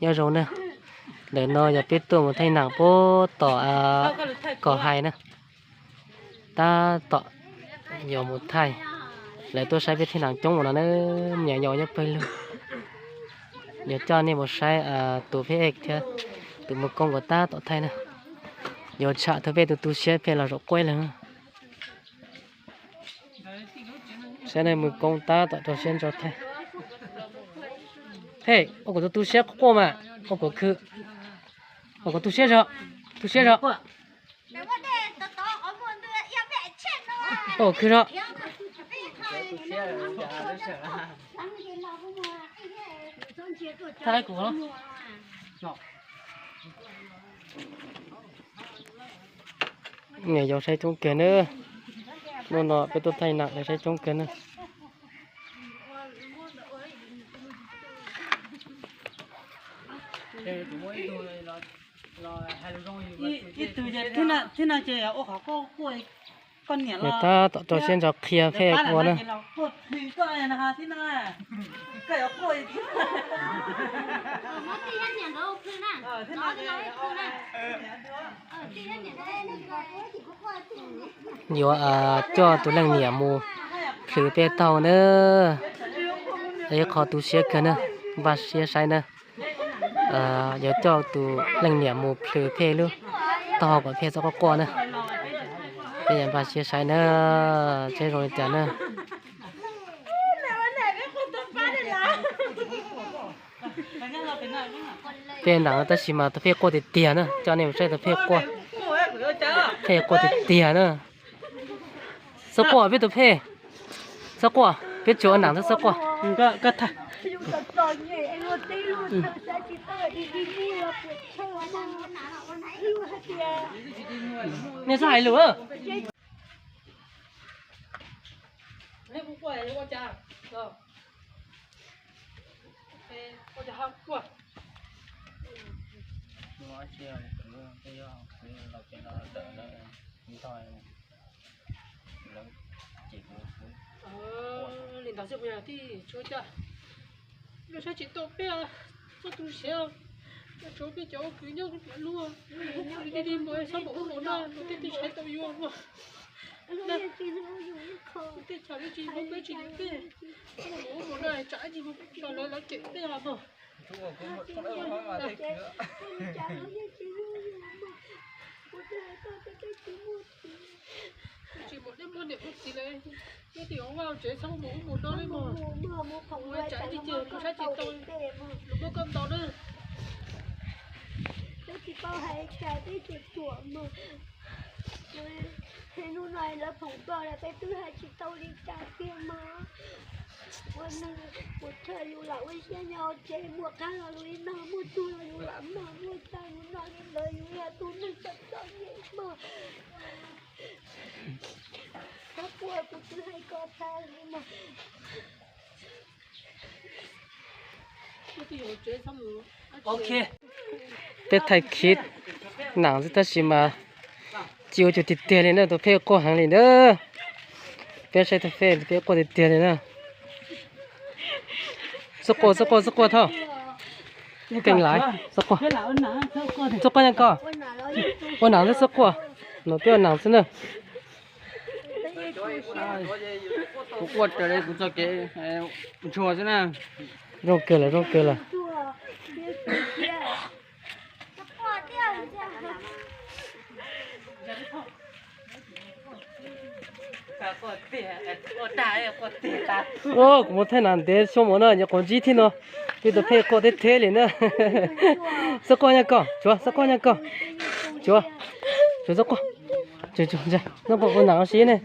Nyob zoo na, ntawm no yog peb tuaj mus thaij nam puag tom kom hais na, tab tom yuav mus thaij. Lawv tuaj saib peb thaij nam coob ua no na, me nyuam yaus nyob pawg lug. Yuav coj nej mus saib tus pheb ej thiab tus mus koob nkawd tab tom thaij na. Yuav tsham thaum peb tus tu siab phem los zaum quaj lawm. Saib nej mus koob tab tom rau siab ntso thaij. Phej, ua kuv tus tu siab quaj mas, ua kuv khw, ua kuv tu siab zog, tu siab zog. Ua kuv khw zog. Niam yau saib coob kawg na. Hnub no peb tuaj thaij nam lawv saib coob kawg na. Ib tug ces thib no ces ua qhov koj quaj, koj niam los tab tom rau siab ntso qhia Phej ua na. Quaj plhws koj no thib no, koj yuav quaj thiab. Yuav coj tus leej niam mus plhws Phej taub hau na. Ib qho tu siab kawg na, npaj siab saib na. Yuav coj tus leej niam mus plhws Phej lub taub hau kom Phej txhob quaj quaj na. Peb yuav npaj siab saib na, seb zoo li cas na. Peb nam tab sis mas tus Phej quaj tiag tiag na, coj nej mus saib tus Phej quaj. Phej quaj tiag tiag na. Txhob quaj peb tus Phej, txhob quaj, peb tsuas ua nam xwb, txhob quaj. Nej txhob hais lus. Li ntawd xwb puas yog tij tsuav cas, lub sab tsis tau peb txoj tu siab, tsuav peb cov ua kwv nyob tiam luag, li tij tij npua xob npaum ub npaum no, npaum tej tij saib tau yuav mas. Tej chaw lub tsis hlub peb tsis hlub peb, npaum ub npaum no tsam ib tsis mus los lawv lawv cem peb los mas. Tsis muaj dej muaj niam muaj txiv lawm, nyob tim hauv vaj tsev txhob mus ub mus no li mog. Ua tsam ib tij ces kuv saib tsis tau, lus muab koj ntaus na. Peb tsis tau hais cas, peb tsuas tsuam mog. Hnub no lawv phoom koj lawm, peb twb hais tsis tau li cas tiag mog. Ua neeg puas tsawg yus lam ua siab nyob tsev, muaj qab los yus li no, muaj tug los yus lam mog, muaj tag yus no li ntawd, yus yog tus neeg txom txom nyem mog. Txhob quaj, kuv twb hais koj tag li mog. Peb thaij khib nam xwb tab sis mas tsis ua cuag tiag tiag li na, tus Phej quaj heev li na. Peb saib tus Phej, tus Phej quaj tiag tiag li na. Txhob quaj, txhob quaj, txhob quaj Thoj. Keej laiv, txhob quaj. Txhob quaj Nyiaj Koj. Ua nam xwb txhob quaj. No peb ua nam xwb na. Kuv quaj raws li kuv txoj kev ntshua xwb na. Zoo kawg lawm, zoo kawg lawm. Kuv mus thaij nam ntev xyoo mus no nyuam qhuav ntsib thiab no, peb tus Phej quaj teb theb li na. Txhob quaj Nyiaj Koj, tsuav txhob quaj Nyiaj Koj. Tsuav, tsuav txhob quaj. Tsuav, tsuav, ntsia, noj pom ua nam ua si ne.